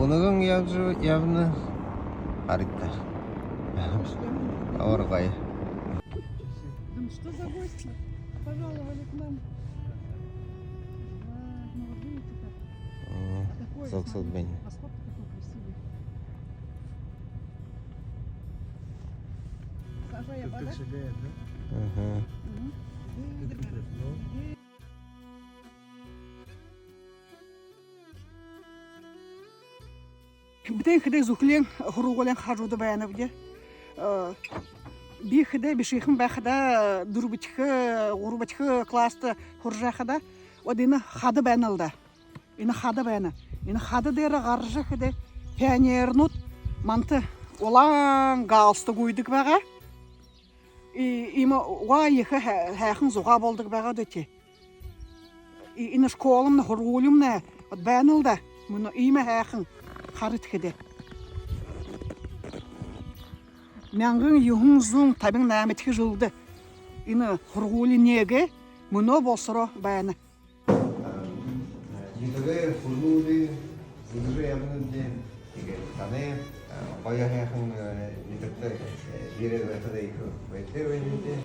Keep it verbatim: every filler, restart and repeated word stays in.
Үнэгэн ябажа ябана. Харагты. Амар гоё. Ну что за гости пожаловали к нам? Да, ну вот видите как. М, такой зогсоод байна. Восход такой красивый. Саша, я подать? Мгм. Бидэ хэды зүхлэн һургуулиин хажууда байнабди. Э, би хэды бишыхан байхадаа, дүрбэдэхи, гурбадахи класста һуража байхадаа, вот энэ хада байнал даа. Энэ хада байна. Энэ хада дээрэ гаража хэды пионернүүд манда улаан галстук гүйдэг байгаа. И, иимэ угаа ехэ һай-, һайхан зугаа болодог байгаа даа тии. И, энэ школымнай, һургуулимнай, вот байнал даа. Мүнөө иимэ һайхан, харагты хэды. Мянган юһэн зуун табин наймадахи жэлдэ энэ һургуули нээгээ, мүнөө болосороо байна. Нютагай һургуули үзэжэ ябанабди. Тиигээд танай, а, гоё һайхан, э, нютагта, э, ерээд байхада ехэ баяртай байнабди.